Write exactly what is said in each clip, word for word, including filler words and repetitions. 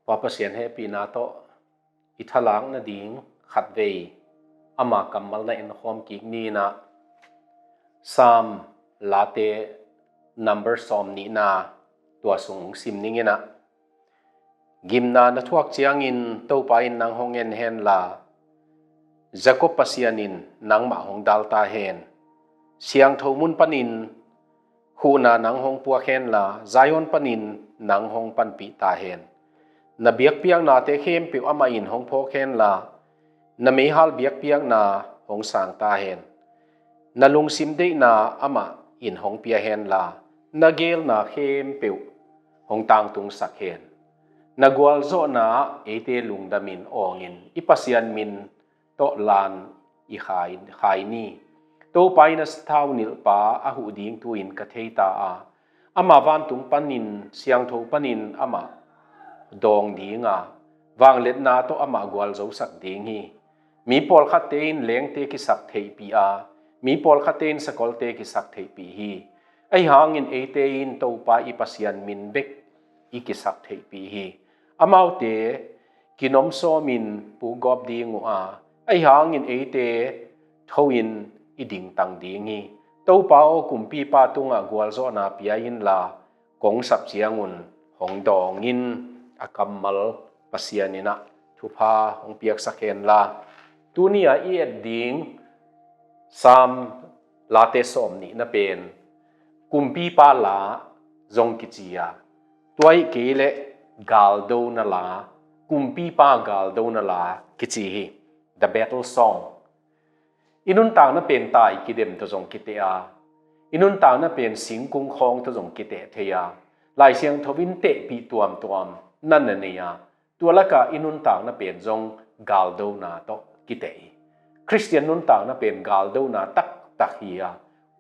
Tua Pasian hehpihna tawh i thalak nading khatvei ama kammal na enkhawm kik ni in ah, Psalm Late number sawm nihna tua sung sim ning in ah, gimna na thuak ciangin Topa in nang hong en hen la, Jacob Pasian in nangmah hong dal ta hen. Siangtho mun panin huhna nang hong puak hen la, Zion panin nang hong panpih ta hen. Na biakpiaknate khempeuh amah in hong phawk hen la, na meihal biakpiakna hong sang ta hen. Na lungsim deihna amah in hong pia hen la, na geelna khempeuh hong tangtungsak hen. Na gualzawhna eite lungdamin awngin i Pasian min tawh lan i khai, khai ni. Topa in a sathau nilhpa a huh ding tu-in ka thei ta a, ama vantung panin, siangtho panin amah dawng ding a, vangliatna tawh amah gualzosak ding hi. Mi pawlkhatte in lengte kisak theihpih a, mi pawlkhatte in sakolte kisak theihpih hi. Ahi hangin eite in Topa i Pasian min bek i kisak theihpih hi. Amaute kinomsawmin pukgawp ding uh a, ahi hangin eite tho-in i dingtang ding hi. Topa aw, kumpipa tungah gualzawhna pia inla, kong sap ciangun hong dawng in, a kammal Pasian in ah thupha hong piaksak hen la. Tuni-a i et ding Psalm Late sawm nihna pen kumpipa la zong kici a, tua ahih kei leh galdona la, kumpipa galdona la kici hi. The Battle Song. I nuntakna pen tai kidem tawh zong kiteh a, i nuntakna pen singkung khawng tawh zong kiteh thei a, Lai Siangtho in tehpih tuamtuam na na nei a, tua lakah i nuntakna pen zong galdona tawh kiteh hi. Khristian nuntakna pen galdona taktak hi a,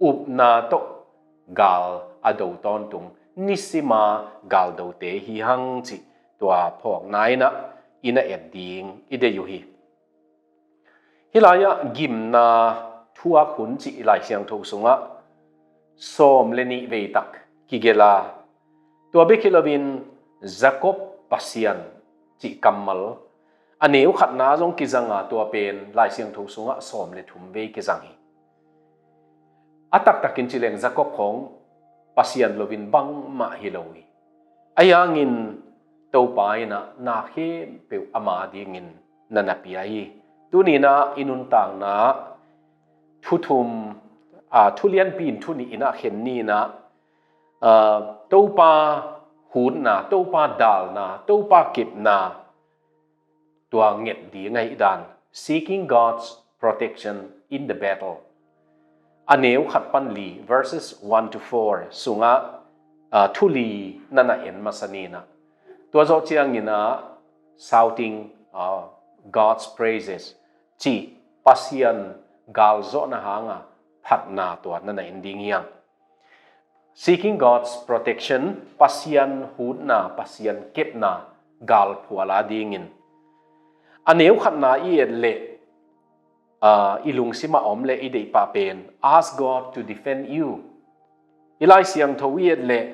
upna tawh gal a do tawntung, nisima galdote hi hang cih tua phawkna in ah i na et ding i deih uh hi. Hih lai-ah gimna thuak hun cih i Lai Siangtho sungah sawm le nih veitak kigelh a, tua bek hi loin Jacob Pasian cih kammal a neu khatna zong kizang a, tua pen Lai Siangtho sungah sawm le thum vei kizang hi. A taktakin ci leng Jacob khawng Pasian loin bangmah hi lo hi. Ahi hangin Topa in ah na khempeuh ama dingin na na pia hi. Tuni-in ah i nuntakna thu thum, a, thu lianpi in thu nih in ah khen ni in ah, a, Topa hutna, Topa dalna, Topa kepna, tua nget ding ahih dan, seeking God's protection in the battle. A neu khat pan li, verses one to four sungah, a, thu li na na en masa ni in ah, tua zawh ciangin ah shouting, a, God's praises cih Pasian galzawhna hanga phatna tua na na en ding hi hang. Seeking God's protection, Pasian hutna, Pasian kepna galphual a dingin. A neu khatna i et leh, a, i lungsim a om leh i deih pah pen, ask God to defend you. I Lai Siangtho i et leh,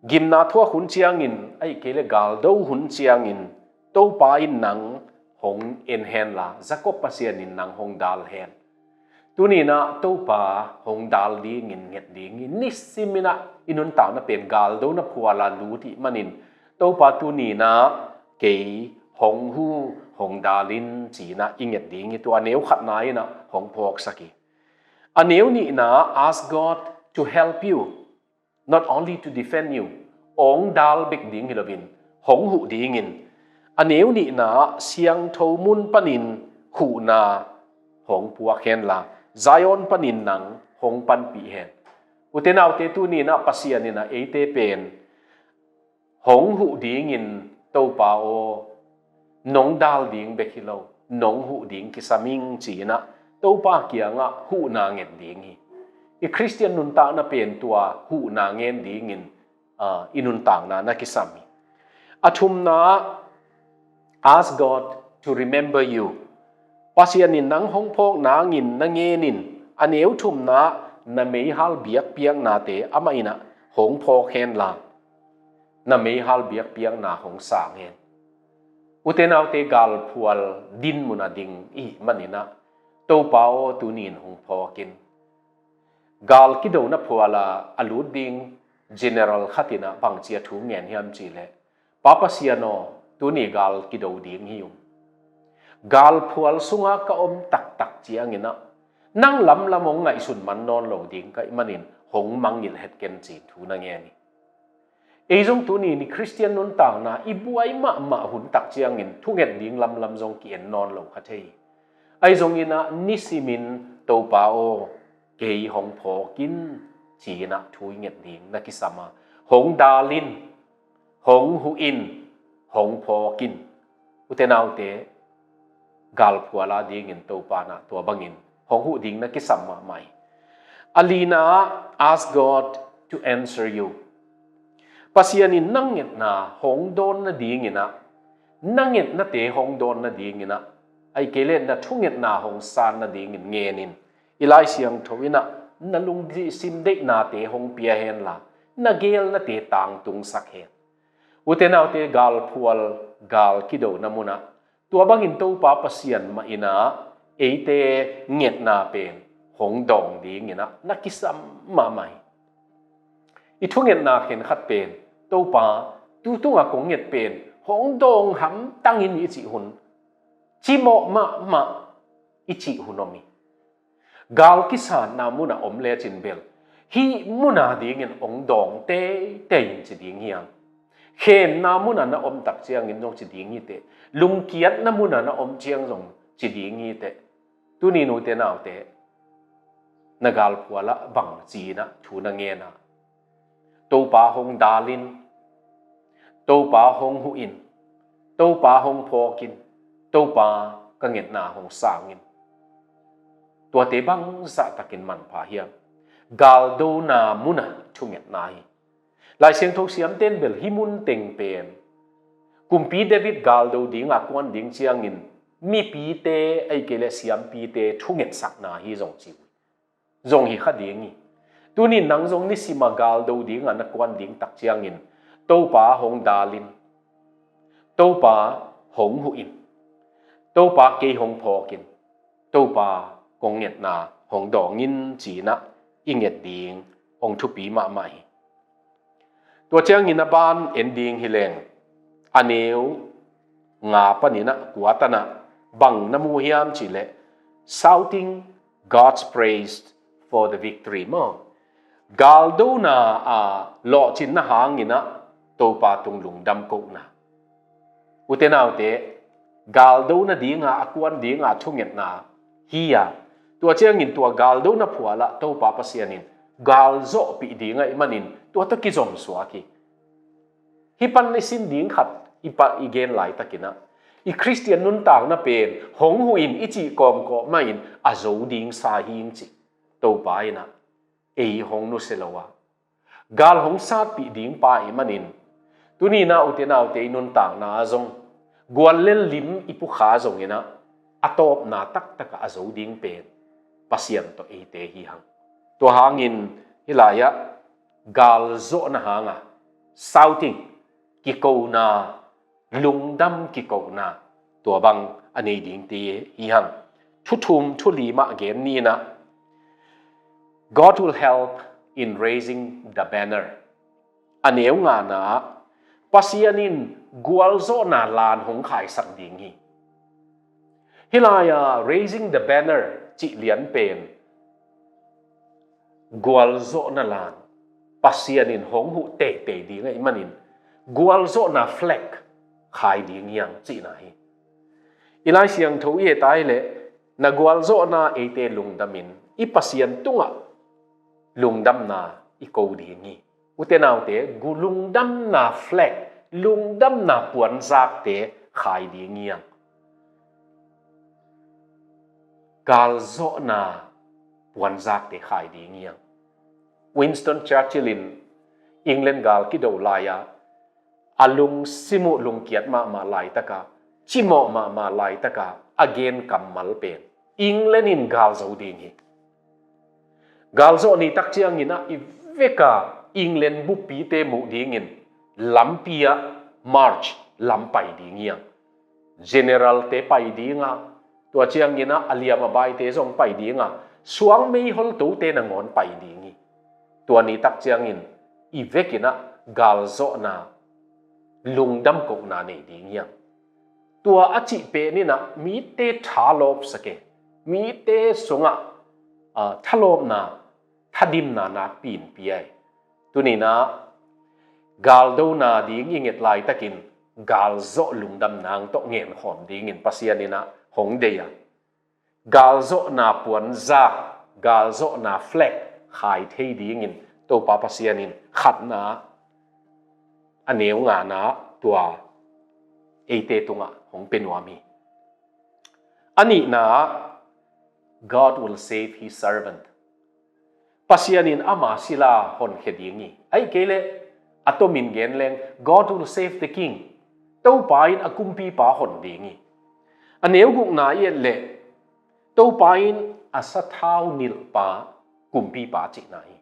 gimna thuak hun ciangin, ahih kei leh galdo hun ciangin, Topa in nang hong en hen la, Jacob Pasian in nang hong dal hen. Tuni in ah Topa hong dal dingin nget ding hi. Nisim in ah i nuntakna pen galdona phual a lut ahih manin, Topa tuni in ah kei hong hu, hong dal in ci in ah i nget ding hi. Tua a neu khatna in ah hong phawksak hi. A neu nihna, ask God to help you. Not only to defend you, hong dal bek ding hi loin, hong huh dingin. A neu nihna, siangtho mun panin huhna hong puak hen la, Zion panin nang hong panpih hen. Ute naute, tuni in ah Pasian in ah eite pen hong huh dingin, Topa aw, nong dal ding bek hi lo, nong huh ding kisam ing ci in ah Topa kiangah huhna nget ding hi. I Khristian nuntakna pen tua huhna ngen dingin, a, i nuntakna na kisam hi. A thumna, ask God to remember you. Pasian in nang hong phawk nangin na ngen in. A neu thumna, na meihal biakpiaknate amah in ah hong phawk hen la, na meihal biakpiakna hong sang hen. Ute naute, galphual din munah ding i hih maninah, Topa aw, tuni in hong phawk in. Gal kidona phualah a lut ding general khat inah bangci a thu ngen hiam cihleh, Pa Pasian aw, tuni gal kido ding hi ung. Galphual sungah ka om taktak cianginah, nang lamlam hong ngaihsun man nawn lo ding ka hih manin hong mangngilh het ken, ci-in thu na ngen hi. Ei zong tuni ni Khristian nuntakna i buai mahmah hun tak ciangin thunget ding lamlam zong ki-en nawn lo kha thei hi. Ahi zonginah nisimin, Topa aw, kei hong phawk in, ci-inah thu i nget ding na kisam a, hong dal in, hong huh in, hong phawk in. Ute naute, galphual a dingin Topa inah tua bangin hong huh ding na kisam mahmah hi. A lina ah, ask God to answer you. Pasian in na ngetna hong dawn nadinginah, na ngetnate hong dawn nadinginah, ahih kei leh na thungetna hong san nadingin ngen in. I Lai Siangtho inah, na lungsim deihnate hong pia henla, na geelnate tangtungsak hen. Ute naute, galphual, gal kidona munah tua bangin Topa Pasian mah inah eite ngetna pen hong dawng dinginah na kisam mahmah hi. I thungetna khenkhat pen, Topa, tu tungah kong nget pen hong dawng hamtang in, i cih hun, cimawh mahmah i cih hun om hi. Gal kisatna munah om lecin bel, hih muna dingin hong dawng teitei in ci ding hi hang. Khemna munah na om tak ciangin zong ci ding hi teh. Lungkiatna munah na om ciang zong ci ding hi teh. Tuni ute naute, na galphualah bang ci-inah thu na ngen a, Topa hong dal in, Topa hong huh in, Topa hong phawk in, Topa, ka ngetna hong sang in. Tuate bangzah takin manpha hiam? Galdona munah thungetna hi. Lai Siangtho siamten bel hih mun teng pen Kumpi David galdo dinga kuan ding ciangin mipite, ahih kei leh siampite thungetsakna hi zong ci uh hi. Zong hi kha ding hi. Tuni nang zong nisima galdo dinga na kuan ding tak ciangin, Topa hong dal in, Topa hong huh in, Topa kei hong phawk in, Topa kong ngetna hong dawng in, ci-inah i nget ding hong thupi mahmah hi. Tua ciangin a ban en ding hi leng, a neu nga paninah kua tanah bang na mu hiam cihleh, shouting God's praise for the victory maw. Galdona a lawhcinna hanginah Topa tung lungdam kohna. Ute naute, galdona dinga a kuan dinga thungetna hi a, tua ciangin tua galdona phualah Topa Pasian in galzawhpih ding ahih manin tua tawh kizomsuak hi. Hih pan i sin ding khat i pa i gen laitakinah, i Khristian nuntakna pen hong huh in i cih kawmkawm mahin a zo ding sa hi ing, ci. Topa inah ei hong nusia lo a, gal hong satpih ding pa ahih manin, tuni na ute naute i nuntakna ah zong guallel lim i pukha zonginah, a tawpna taktakah a zo ding pen Pasian tawh eite hi hang. Tua hangin hih lai-ah galzawhna hanga, shouting, kikona, lungdam kikona, tua bang a nei dingte hi hang. Thu thum thu li mah gen ni inah, God will help in raising the banner. A neu ngana ah, Pasian in gualzawhna lan hong khaisak ding hi. Hih lai-a raising the banner cih lian pen gualzawhna lan, Pasian in hong huh teitei ding ahih manin, gualzawhna flag khai ding hi hang cihna hi. I Lai Siangtho i et a hileh, na gualzawhna eite lungdamin, i Pasian tungah lungdamna i ko ding hi. Ute naute, gu lungdamna flag, lungdamna puanzakte khai ding hi hang. Galzawhna puanzakte khai ding hi hang. Winston Churchill in England gal kido lai-a, a lungsim uh lungkiat mahmah laitaka, cimawh mahmah laitaka a gen kammal pen, England in galzo ding hi. Galzawh ni tak ciangin ah i veka England buppite muh dingin lampi ah march lam pai ding hi hang. generalte pai ding a, tua ciangin ah a liam a baite zong pai ding a, suang meihol tote nangawn pai ding hi. Tua ni tak ciangin i vekin ah galzawhna, lungdam kohna nei ding hiam? Tua a cih pen in ah mite thalawpsak e, mite sungah ah, thalawpna, thadimna nakpi in pia hi. Tuni in ah galdona ding i nget laitakin galzawh lungdam nang tawh ngenkhawm dingin Pasian in ah hong deih a, galzawhna puanzak, galzawhna flag khai thei dingin Topa Pasian in khatna, a neu ngana, tua eite tungah hong pia nuam hi. A nihna, God will save his servant. Pasian in ama sila honkhia ding hi. Ahih kei leh a tomin gen leng, God will save the king. Topa in a kumpipa hon ding hi. A neu gukna i et leh, Topa in a sathau nilhpa kumpipa cihna hi.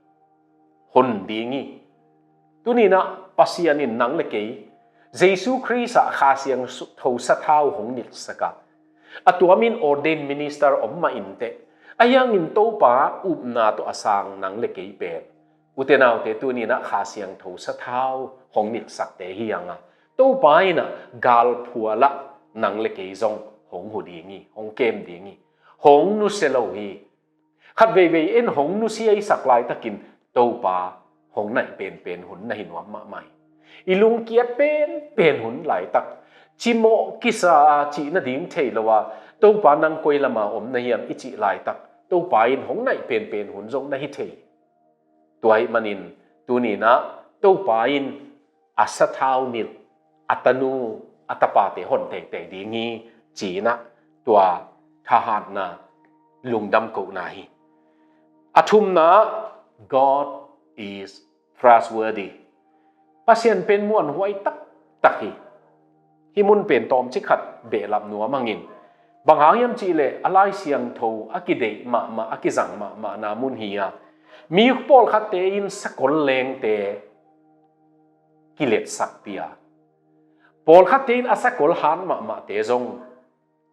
Hon ding hi. Tuni in ah Pasian in nang le kei Jesu Khrist ah Kha Siangtho sathau hong nilhsak a, a tuamin ordained minister om mah inteh, ahi hangin Topa upna tawh a sang nang le kei pen, ute naute, tuni in ah Kha Siangtho sathau hong nilhsakte hi hang a, Topa in ah galphual ah nang le kei zong hong hu ding hi, hong kem ding hi. Hong nusia lo hi. Khat veivei in hong nusiasak laitakin Topa hong naih penpen hun na hi nuam mahmah hi. I lungkiat penpen hun laitak, cimawh kisa a cih nading thei lo a, Topa nang koi lama om na hiam i cih laitak, Topa in hong naih penpen hun zong na hi thei. Tua ahih manin tuni in ah Topa in a sathau nilh a tanu, a tapate hon teitei ding hi, ci-in ah tua thahatna, lungdam kohna hi. A thumna, God is trustworthy. Pasian pen muanhuai taktak hi. Hih mun pen tawmcik khat behlap nuam hangin, bang hang hiam cih leh a Lai Siangtho a kideih mahmah, a kizang mahmahna mun hi a, mi pawlkhatte in sakol lengte kiletsakpih a, pawlkhatte in a sakol hat mahmahte zong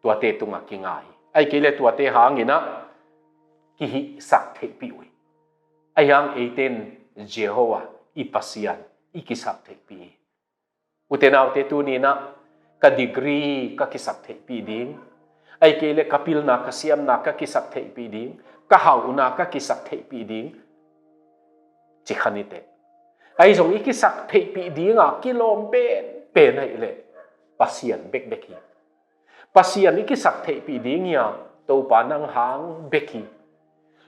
tuate tungah kinga hi. Ahih kei leh tuate hangin ah kihihsak theihpih uh hi. Ahi hang eite in Jehovah i Pasian i kisak theihpih hi. Ute naute, tuni in ah ka degree ka kisak theihpih ding, ahih kei leh ka pilna, ka siamna ka kisak theihpih ding, ka hauhna ka kisak theihpih ding, ci kha ni teh. Ahi zong i kisak theihpih ding a kilawm penpen ahih leh Pasian bekbek hi. Pasian i kisak theihpih ding hi a, Topa nang hang bek hi.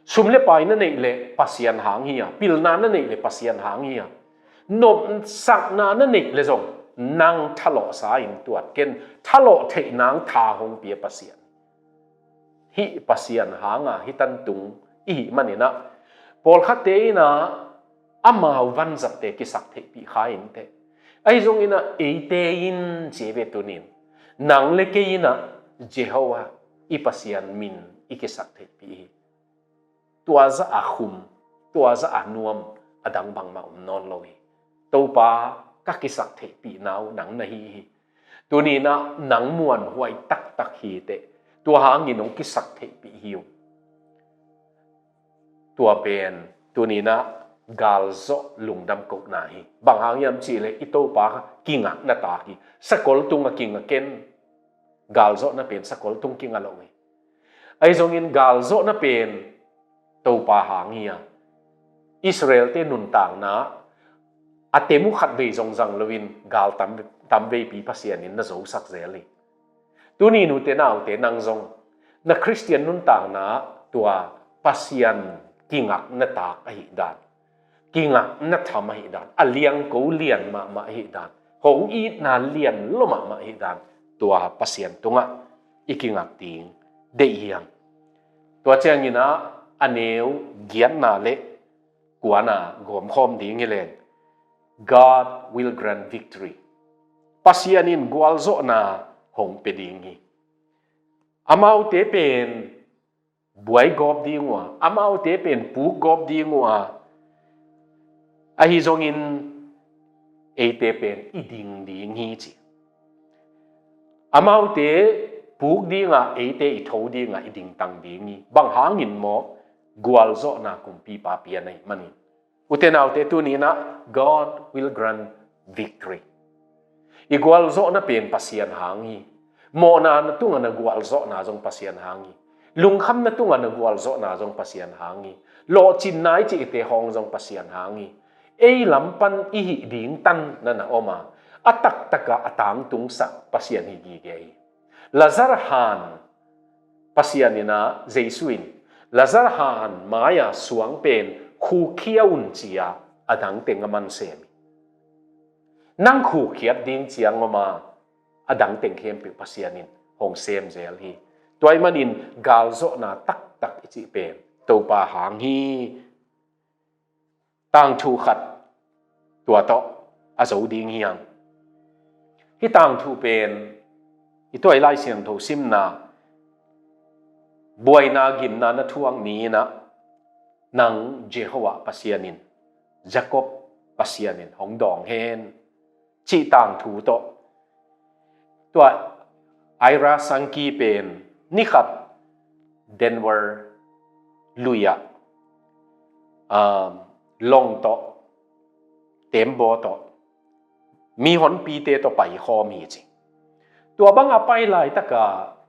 Sum le pai na neih leh Pasian hang hi a, pilna na neih leh Pasian hang hi a, nopsakna na neih leh zong nang thalawhsa in tuat ken, thalawh theih nang tha hong pia Pasian. Hih Pasian hang a, hih tantung i hih manin ah, pawlkhatte in ah amau vanzatte kisak theihpih kha inteh. Ahi zongin ah eite in, ci ve, tuni in nang le kei in ah Jehovah i Pasian min i kisak theihpih hi. Tua zah a khum, tua zah a nuam a dang bangmah om nawn lo hi. Topa, ka kisak theihpihna uh nang na hi hi. Tuni in ah nang muanhuai taktak hi teh, tua hangin hong kisak theihpih hi uh. Tua pen tuni in ah galzawh lungdam kohna hi. Bang hang hiam cih leh i Topa kingakna tak hi. Sakol tungah kinga ken, galzawhna pen sakol tung kinga lo hi. Ahi zongin galzawhna pen Topa hang hi a, Israelte nuntakna a tem uh khatvei zong zang loin gal tam, tamveipi Pasian in na zosak zel hi. Tuni in ute naute, nang zong na Khristian nuntakna tua Pasian kingakna tak ahih dan, kingakna tham ahih dan, a liangko lian mahmah ahih dan, hong itna lian lua mahmah ahih dan, tua Pasian tungah i kingak ding deih hi hang. Tua ciangin ah a neu giatna le kuana gawmkhawm ding hi leng, God will grant victory. Pasian in gualzawhna hong pia ding hi. Amaute pen buai gawp ding uh a, amaute pen puk gawp ding uh a, ahi zongin eite pen i ding ding hi, ci. Amaute puk dingah eite i tho dingah i dingtang ding hi. Bang hangin maw? Gualzawhna kumpipa pian ahih manin. Ute naute, tuni-in ah God will grant victory. I gualzawhna pen Pasian hang hi. Mawhna na tungah na gualzawhna zong Pasian hang hi. Lungkhamna tungah na gualzawhna zong Pasian hang hi. Lawhcinna i cihte hawng zong Pasian hang hi. Ei lam pan i hih ding tan na na om a, a taktakah a tangtungsak Pasian hi gige hi. Lazar han Pasian in ah, Jesu in Lazar han mai-a suang pen khukkhia un ci-a a dangteng aman sem hi. Nang khukkhiat ding ciang om a, a dangteng khempeuh Pasian in hong sem zel hi. Tua ahih manin galzawhna taktak i cih pen Topa hang hi. Tangthu khat tua tawh a zo ding hi hang. Hih tangthu pen i tuai Lai Siangtho simna, buaina ginna na thuak ni-in ah, nang Jehovah Pasian in, Jacob Pasian in hong dawng hen, cih tangthu tawh. Tua Ira Sankey pen ni khat Denver lui-ah, um, long tawh, tembaw tawh, mihonpite tawh paikhawm hi ci. Tua banga pai laitakah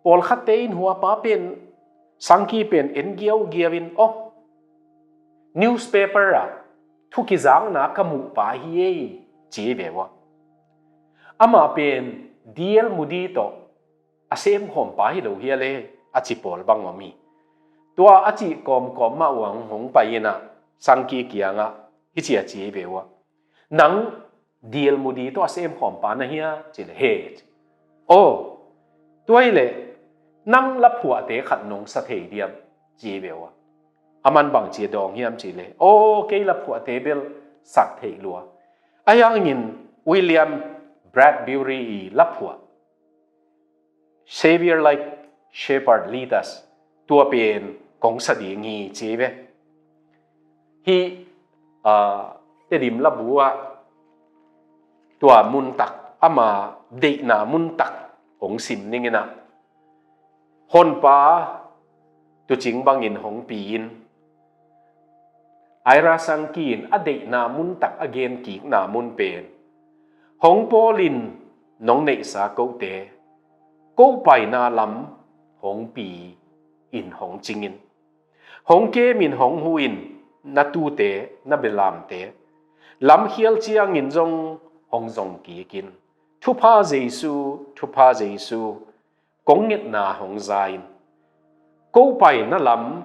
pawlkhatte in, "Hua pa pen, Sankey pen en giaugiau in, aw, newspaper ah thu kizakna ka muh pa hi ei," ci ve ua. "Amah pen D L Moody tawh a semkhawm pa hi lo hi a le," a ci pawl bang om hi. Tua a cih kawmkawm mah uh hong pai-in ah, Sankey kiangah hih ci a ci ve ua. "Nang D L Moody tawh a semkhawm pa na hi a?" ci leh, "He," ci. "Aw, tua hi leh nang laphuahte khat nong sa thei diam?" ci ve ua. Aman bang ci a dawng hiam ci leh, "Aw, kei laphuahte bel sak theih lua. Ahi hangin William Bradbury i laphuah, Savior Like Shepherd Lead Us, tua pen kong sa ding hi," ci ve. Hih, ah, Tedim labu ah tua muntak, ama deihna muntak hong sim ning in ah, Honpa tuucing bangin hong pi-in, Ira Sankey in a deihna muntak a genkikna mun pen, "Hong pawlin nong neihsa kote, ko paina lam hong pi-in hong cingin. Hong kemin hong hu-in na tuute, na belamte. Lamkhial ciangin zong hong zong kikin. Thupha Jesu, thupha Jesu, kong ngetna hong za-in, ko paina lam,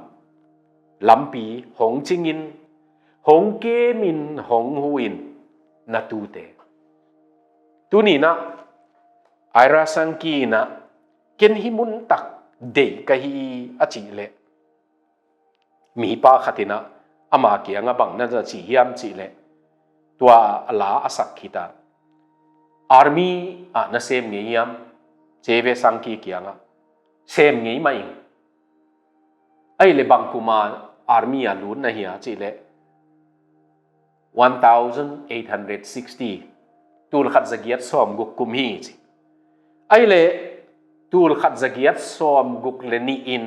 lampi hong cingin, hong kemin hong hu-in na tuute." Tuni-in ah Ira Sankey in ah, "Ken hih muntak deih ka hi," a cih leh, mipa khat in ah ama kiangah bang na ci hiam cih leh, tua a la a sak khit ah, "Army ah na sem ngei hiam?" ci ve Sankey kiangah. "Sem ngei mah ing." "Ahih leh bang kum a army ah lut na hia?" cih leh, "One thousand eight hundred sixty, tul khat zagiat sawmguk kum hi," ci. "Ahih leh tul khat zagiat sawmguk le nih in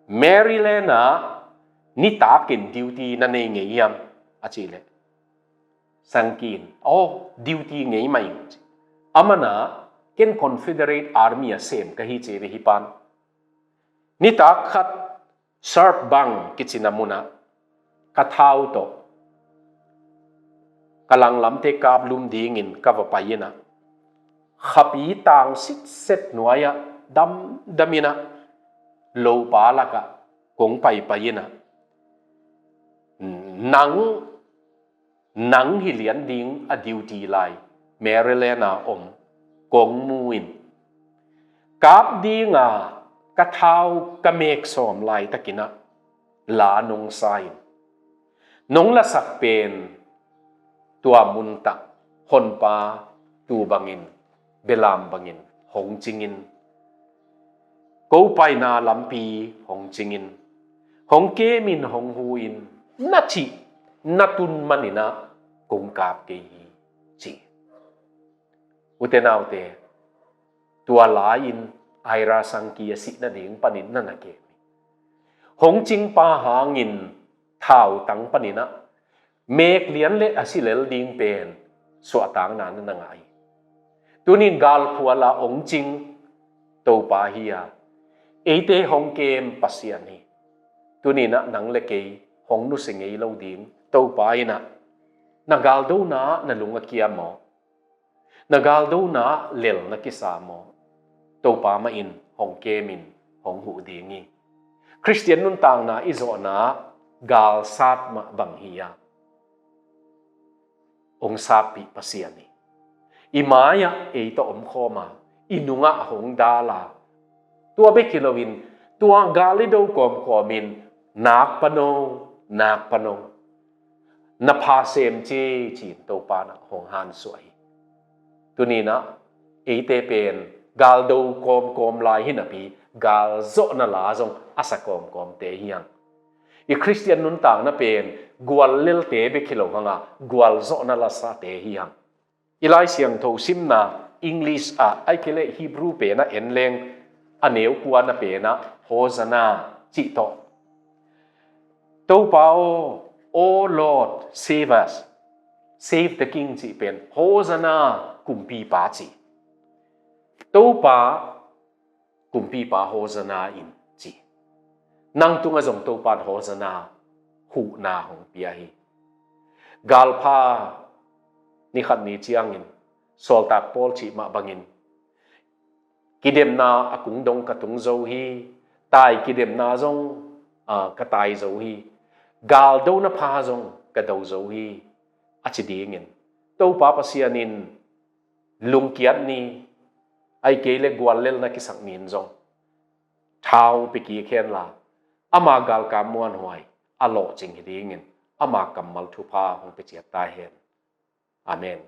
Maryland ah nitakin duty na nei ngei hiam?" a cih leh, Sankey in, "Aw, duty ngei mah ing," ci. Aman ah, "Ken Confederate Army ah sem ka hi," ci ve hih pan. "Nitak khat Sharp Bank kici na mun ah ka thau tawh ka langlamte kaplum dingin ka va pai-in ah, khapi tang sitset nuai-ah damdam in ah, lopa lakah kong paipai-in ah, nang, nang hi lian ding a duty lai Maryland a om kong mu-in, kap dinga ka thau ka mek sawm laitakin ah la nong sa-in, nong lasak pen tua muntak Honpa tuu bangin, belam bangin hong cingin, ko paina lampi hong cingin, hong kemin hong hu-in na cih na tun manin ah kong kap kei hi," ci. Ute naute, Tua lai-in Ira Sankey a sih nading panin na na kem hi. Hong cingpa hangin thautang panin ah mek lian le a si lel ding pen suahtakna na na ngah hi. Tunin galphual a hong cing Topa hi a, eite hong kem Pasian hi. Tunin ah nang le kei hong nusia ngei lo ding Topa in ah na galdona ah na lung a kia maw? Na galdona ah lel na kisa maw? Topa mah in hong kemin hong huh ding hi. Khristian nuntakna i zawhna ah galsat mah bang hi a, hong sappih Pasian hi. I mai-ah ei tawh omkhawm a, i nungah hong dal a, tua bek hi loin tua gal i do kawmkawmin, "Nak pan o, nak pan o, na pha sem ci," ci-in Topa in ah hong hansuah hi. Tunin ah eite pen galdo kawmkawm lai hi napi, galzawhna la zong a sa kawmkawmte hi hang. I Khristian nuntakna pen guallelte bek hi lo hang a, gualzawhna la sate hi hang. I Lai Siangtho simna English ah, ahih kei leh Hebrew pen ah en leng, a neu kuana pen ah Hosanna cih tawh, "Topa aw, oh Lord, save us." Save the King cih pen Hosanna, Kumpipa ci. "Topa, Kumpipa Hosanna in," ci. Nang tungah zong Topa in Hosanna huhna hong pia hi. Galpha ni khat ni ciangin, sawltak Paul cih mah bangin, "Kidemna a kung dong ka tung zo hi, tai kidemna zong, ah, ka tai zo hi, galdo na pha zong ka do zo hi," a ci dingin, Topa Pasian in lungkiat ni, ahih kei leh guallelna kisak ni in zong tha hong pia kik hen la, ama galkap muanhuai a lawhcing hi dingin ama kammal thupha hong pia ciat ta hen. Amen.